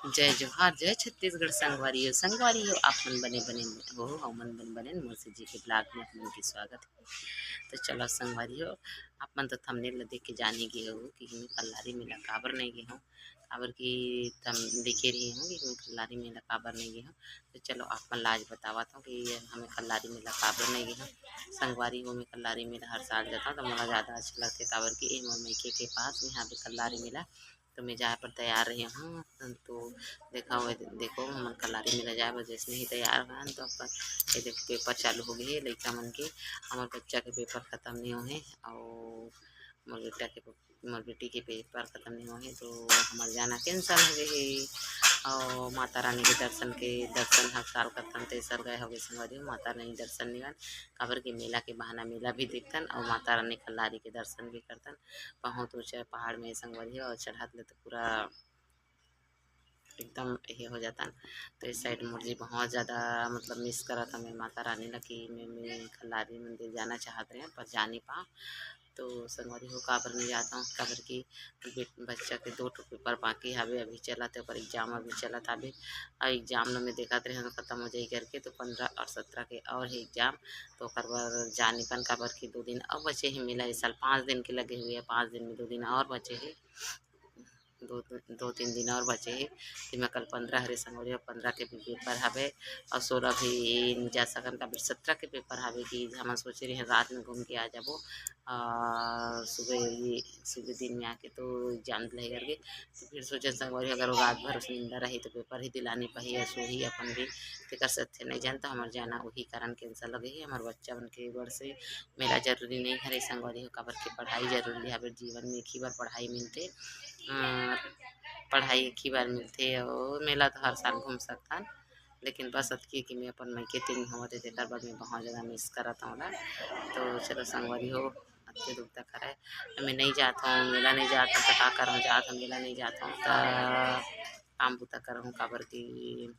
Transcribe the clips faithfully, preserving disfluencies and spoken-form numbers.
जय जोहार, जय छत्तीसगढ़ संगवारी हो। संगवारी हो, आप मन बने बने हो, हमन बने बने मोर से जी के ब्लॉग में आप मन के स्वागत है। तो चलो संगवारी हो, आप मन तो थंबनेल ला देख के जान ही गए हो कि मैं कल्लारी मेला काबर नहीं गए हूँ, काबर कि थम देखे रही हूँ कि मैं कल्लारी मेला काबर नहीं गए हूँ। तो चलो आप मन ला आज बतावत हूँ कि हमें कल्लारी मेला काबर नहीं गए हूँ। संगवारी हो, मैं कल्लारी मेला हर साल जाता हूँ तो मोला ज़्यादा अच्छा लगता है, काबर कि ये मोर मइके के पास में यहाँ पे कल्लारी मेला तो मैं जाए पर तैयार रही हूँ। तो देखा हुआ, देखो, हमन कलारी मेला जाए बर जैसे ही तैयार होन तो अपन ये देखो पेपर चालू हो गए हे लइका मन के। हमर बच्चा के पेपर खत्म नहीं होहे और मोर बेटा के, मोर बेटी के पेपर खत्म नहीं होहे तो हमर जाना कैंसिल हो गए हे। और माता रानी के दर्शन के, दर्शन हर साल करथन, तो इस साल गए हो गए संगवारी हो। माता रानी दर्शन नहीं होन, काबर के मेला के बहाना मेला भी देखथन और माता रानी कलारी के दर्शन भी करथन। बहुत ऊंचा पहाड़ में संगवारी हो और चढ़त ले तो पूरा एकदम ये हो जाता है। तो इस साइड मोर जी बहुत ज़्यादा मतलब मिस करत हमें माता रानी ला कि मैं, मैं कलारी मंदिर जाना चाहत रहे पर जा नहीं पाऊँ। तो संगवारी हो काबर नहीं जाता हूँ, काबर कि बे-, बच्चा के दो ठो पेपर बाकी हवे, अभी चलत है, ओकर एग्जाम अभी चलत हवे। और एग्जाम ला मैं देखत रहे खत्म हो जाई करके, तो पंद्रह और सत्रह के और है एग्जाम, तो ओकर बर जा नहीं पान, काबर कि दो दिन और बचे हैं मेला। इस साल पाँच दिन के लगे हुए हैं, पाँच दिन में दो दिन और बचे हैं, दो, दो तीन दिन और बचे हैं। तो मैं कल पंद्रह हरे संगवारी हो, पंद्रह के भी पेपर हवे और सोलह भी नहीं जा सकन, काबर सत्रह के पेपर हवे कि हमन सोचे रहे रात में घूम के आ जाबो और सुबह ही, सुबह दिन में आके तो एग्जाम दिलाई करके। तो फिर सोचे संगवारी हो, अगर वो रात भर उस नींदा रही तो पेपर ही दिलानी पाही और सोही अपन भी, तेकर से अच्छे नहीं जानता हमारे जाना वही कारण कैंसिल लगे ही। हमारे बच्चा मन के बर से मेला जरूरी नहीं हरे संगवारी हो, काबर के पढ़ाई जरूरी हवे जीवन में, एक ही बार पढ़ाई मिलथे, अ, पढ़ाई एक ही बार मिलथे और मेला तो हर साल घूम सकथन, लेकिन बस अतकी कि मैं अपन मइके तीन होवत हे, तेकर बाद मैं बहुत ज़्यादा मिस करत हूँ ना। तो चलो संगवारी हो, अतके दुख तक हरे, मैं नहीं जात हूँ मेला, नहीं जात हूँ तो का करहूँ, जात हूँ मेला नहीं जात हूँ तो काम बुता करहूँ, काबर कि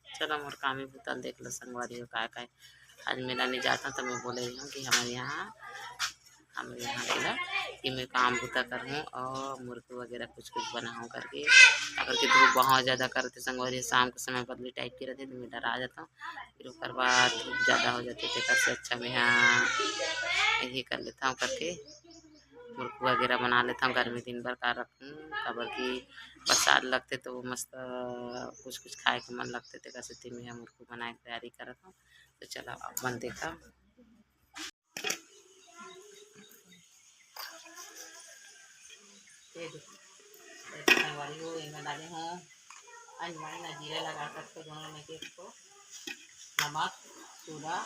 चलो मोर कामी बुता ल देख लो संगवारी हो, काय काय आज मेला नहीं जाता तो मैं बोले रही हूँ कि हमारे यहाँ, हमारे यहाँ बोला कि मैं काम बुता करहूँ और मुर्गी वगैरह कुछ कुछ बनाऊँ करके, काबर कि धूप बहुत ज़्यादा करते संगवारी, शाम के समय बदली टाइप के रहते तो मैं डरा जाता हूँ, फिर ओकर बाद धूप ज़्यादा हो जाते, तेकर से अच्छा मैं यहाँ यही कर लेता हूँ करके मुर्गी वगैरह बना लेता हूँ। गर्मी दिन भर का रखूँ, काबर कि बरसात लगते तो मस्त कुछ कुछ खाए के मन लगते, तेकर सेती मैं मुर्गी बनाए के तैयारी करत हूँ। तो चलो अपन देखा। ये देखो, ये देखो संगवारी हो, एमे डाले हूँ अजवाइन और जीरा लगा कर के दोनों में के इसको नमक, सोडा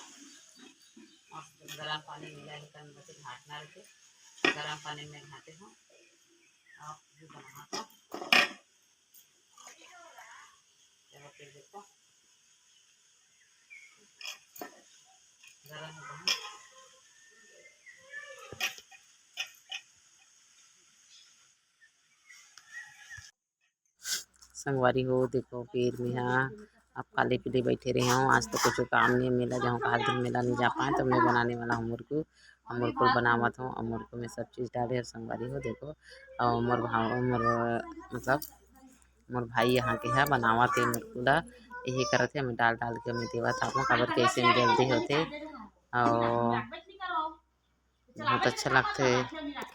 और गरम पानी मिला के तन बस घाटना रहते, गरम पानी में घाटे हूँ। आप भी बना तो चलो फिर देखो, गरम हो गया। संगवारी हो, देखो, फिर मेहा अब खाली पीली बैठे रहे हूँ। आज तो कुछ काम नहीं है, मेला जाऊँ, काल दिन मेला नहीं जा पाए, तो मैं बनाने वाला हूँ मुर्गू। हम मुर्गू बनावत हूँ, और मुर्गू में सब चीज़ डाले हूँ संगवारी हो, देखो। और मोर भाव, मोर, मतलब, मोर भाई यहाँ के है, बनावत है मुर्गू ला, यही करत है, मैं डाल डाल के मैं देवत हूँ, काबर के ऐसे में जल्दी होते। और बहुत अच्छा लगते है।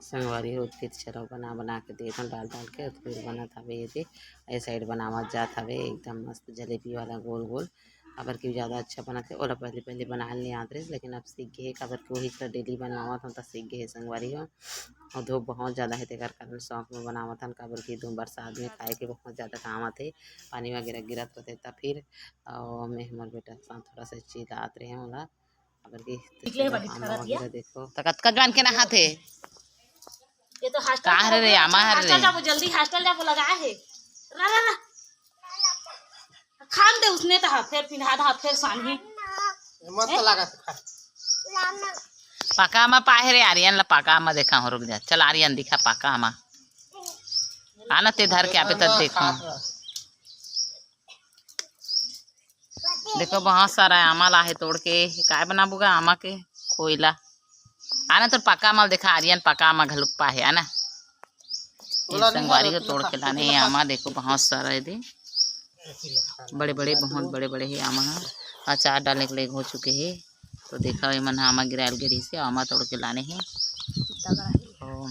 संगवारी हो, फिर चलो बना, बना के देत हन डाल, डाल के, तो फिर बनत हवे ये दे, ए साइड बनावत जात हवे, एकदम मस्त जलेबी वाला गोल, गोल, काबर कि ज़्यादा अच्छा बनत हे। ओला पहले, पहले बनाए नहीं आत रहिस, लेकिन अब सीख गए हे, काबर कि वही तो डेली बनवावत हन, तो सीख गए हे संगवारी हो। और धूप बहुत ज़्यादा हे, तेकर कारण शौक में बनावत हन, काबर कि धूप बरसात में खाए के बहुत ज़्यादा काम आथे, पानी वगैरह गिरत रहते, त फिर, और मैं हमर बेटा के साथ थोड़ा सा चिल्लात रहे ओला, काबर कि तो निकले चलो, बड़ी आमा खराब वगैरह या। देखो। त कतका जवान के नहात हे? ये तो हॉस्टल का हरे रे, आमा हरे रे। हॉस्टल जाबो, जल्दी हॉस्टल जाबो, लगा हे। रा, रा, रा। खान दे उसने तो, हाँ, फिर पिन्हा दा, फिर सानी। मस्त लगा था। पाका आमा पाहे रे, आर्यन ला पाका आमा देखा हो, रुक जा। चल आर्यन दिखा पाका आमा। आना ते धर के आबे तब देखो। देखो, बहुत सारा आमा ला हे तोड़ के। काय बनाबू गा आमा के? खोइला। आना, तोर पका आमा देखा, आर्यन पका आमा घलुक पाहे, आना। ये संगवारी हो, तोड़ के लाने हे आमा, देखो बहुत सारा हे दे, बड़े बड़े, बहुत बड़े बड़े हे आमा ह। अचार डालने के लिए हो चुके हे, तो देखा ये मन ह आमा गिरायल गिरी से आमा तोड़ के लाने हे। तो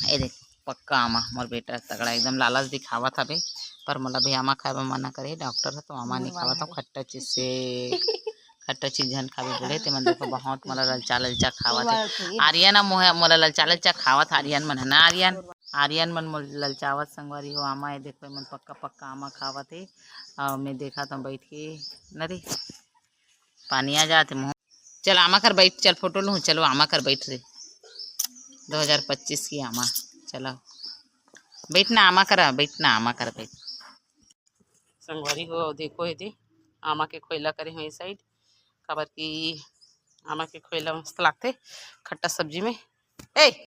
ये देख पक्का आमा, मोर बेटा तगड़ा एकदम लालच दिखावत हवे, पर मोला भी आमा खाए बर मना करे डॉक्टर ह, तो आमा नहीं खावत हूँ, खट्टा चीज से, खट्टा चीज झन खावे बोले ते मन। देखो बहुत मोला ललचा ललचा खावत हे। आर्यन ह मोहे, मोला ललचा ललचा खावत हे आर्यन मन ह ना आर्यन, आर्यन मन मोला ललचावत संगवारी हो। आमा हे देखो, मन पक्का पक्का आमा खावत हे। और मैं देखा तो बैठ के, न रे, पानी आ जात हे मुँह। चल आमा कर बैठ, चल फोटो लूँ, चलो आमा कर बैठ रे। दो हज़ार पच्चीस की आमा, चलो बैठना आमा करा, बैठना आमा कर बैठ। संगवारी हो, देखो ये दे आमा के खोइला करे हो ये साइड, काबर कि आमा के खोइला मस्त लागथे खट्टा सब्जी में। ए